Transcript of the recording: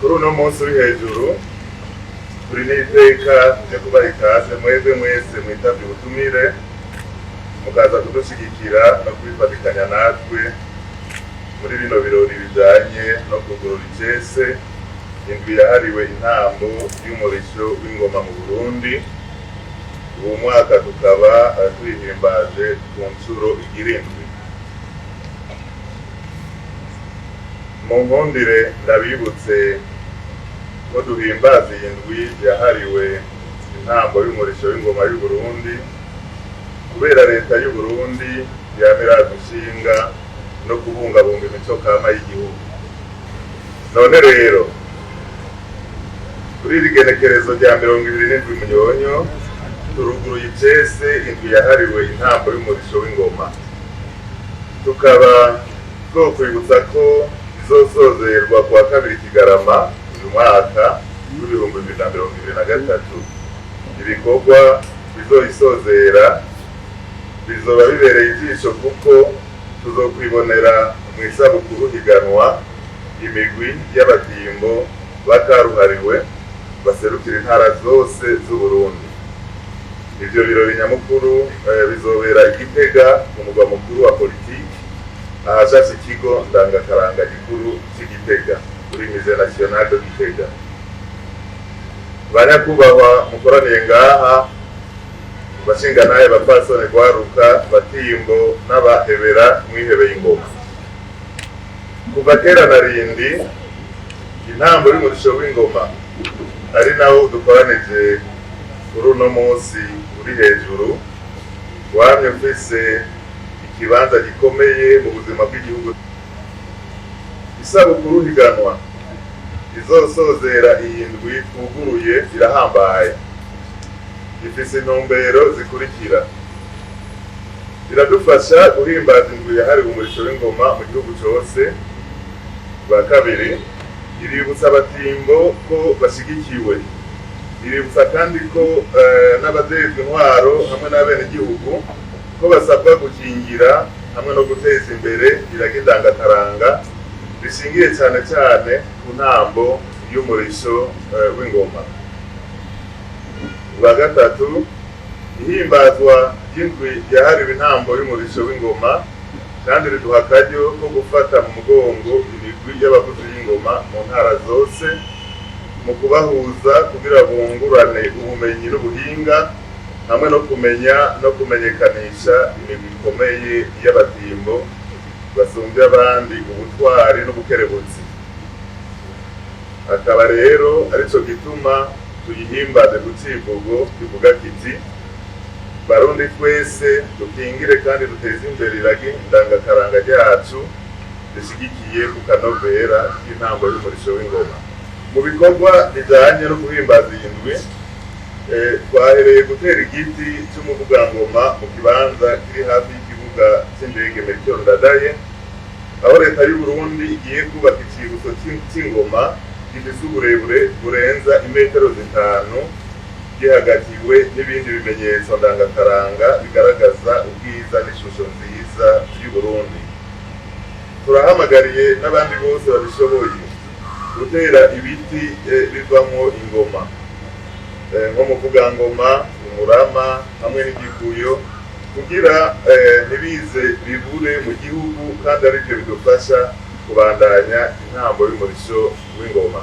Kuri uno munsi uri hejuru, turi n'iteka ryo kubaha ikaze mwebwe mwese mwitavye ubutumire, mukaza kudushyigikira no kwifatikanya natwe muri bino birori bijanye no kugurura icese indwi yahariwe intambo y'umurisho w'ingoma mu Burundi. Uwo mwaka tukaba tuyihimbaje ku nshuro igira indwi. Mu nkundire ndabibutse ko duhimbaza iyi ndwi yahariwe intambo y'umurisho w'ingoma y'u Burundi kubera leta y'u Burundi yama iraza inshinga no kubungabunga imico kama y'igihugu. None rero, kuri iri genekerezo rya 27 Munyonyo, turuguruye icese indwi yahariwe intambo y'umurisho w'ingoma. Tukaba twokwibutsa ko izosozerwa kuwa kabiri Kigarama uyu mwaka w'2023. Ibikorwa bizoyisozera bizoba bibereye ijisho, kuko tuzokwibonera mu isabukuru higanwa imigwi y'abatimbo bakaruhariwe baserukira intara zose z'Uburundi. Ivyo birori nyamukuru bizobera i Gitega, mu mugwa mukuru wa politiki, ahashashe ikigo ndangakaranga gikuru c'i Gitega, kuri Musée National de Gitega. Banyakubahwa mukoraniye ngaha, bashingantahe, bapfasoni, rwaruka, batimbo n'abahebera mwihebeye ingoma, kuva kera na rindi intambo y'umurisho w'ingoma, ari nawo dukoranije kuri uno munsi uri hejuru, wamye ufise ikibanza gikomeye mu buzima bw'igihugu. Isabukuru higanwa izosozera iyi ndwi twuguruye irahambaye, ifise intumbero zikurikira: iradufasha guhimbaza indwi yahariwe umurisho w'ingoma mu gihugu cose. Bwa kabiri, iributsa abatimbo ko bashigikiwe. Iributsa kandi ko n'abajejwe intwaro hamwe n'abenegihugu ko basabwa gukingira hamwe no guteza imbere irage ndangakaranga rishingiye cane cane ku ntambo y'umurisho w'ingoma. Ubwa gatatu, ihimbazwa ry'indwi yahariwe intambo y'umurisho w'ingoma kandi riduha akaryo ko gufata mu mugongo imigwi y'abavuzi b'ingoma mu ntara zose, mu kubahuza kugira bungurane ubumenyi n'ubuhinga, hamwe no kumenya no kumenyekanisha imigwi ikomeye y'abatimbo basumbya abandi ubutwari n'ubukerebutsi. Akaba rero arico gituma tuyihimbaze ku civugo kivuga kiti: "Barundi twese, dukingire kandi duteze imbere iragi ndangakaranga ryacu rishigikiye ku kanovera k'intambo y'umurisho w'ingoma." Mu bikorwa bijanye no guhimbaza iyi ndwi, twahereye gutera igiti c'umuvugangoma mu kibanza kiri hafi y'ikibuga c'indege Melchior Ndadaye, aho leta y'u Burundi igiye kubaka icibutso c'ingoma gifise uburebure burenza imetero 5, gihagatiwe n'ibindi bimenyetso ndangakaranga bigaragaza ubwiza n'ishusho nziza y'u Burundi. Turahamagariye n'abandi bose babishoboye gutera ibiti bivamwo ingoma, nko muvugangoma, umurama hamwe n'igikuyo, kugira ntibize bibure mu gihugu, kandi arivyo bidufasha kubandanya intambo y'umurisho w'ingoma.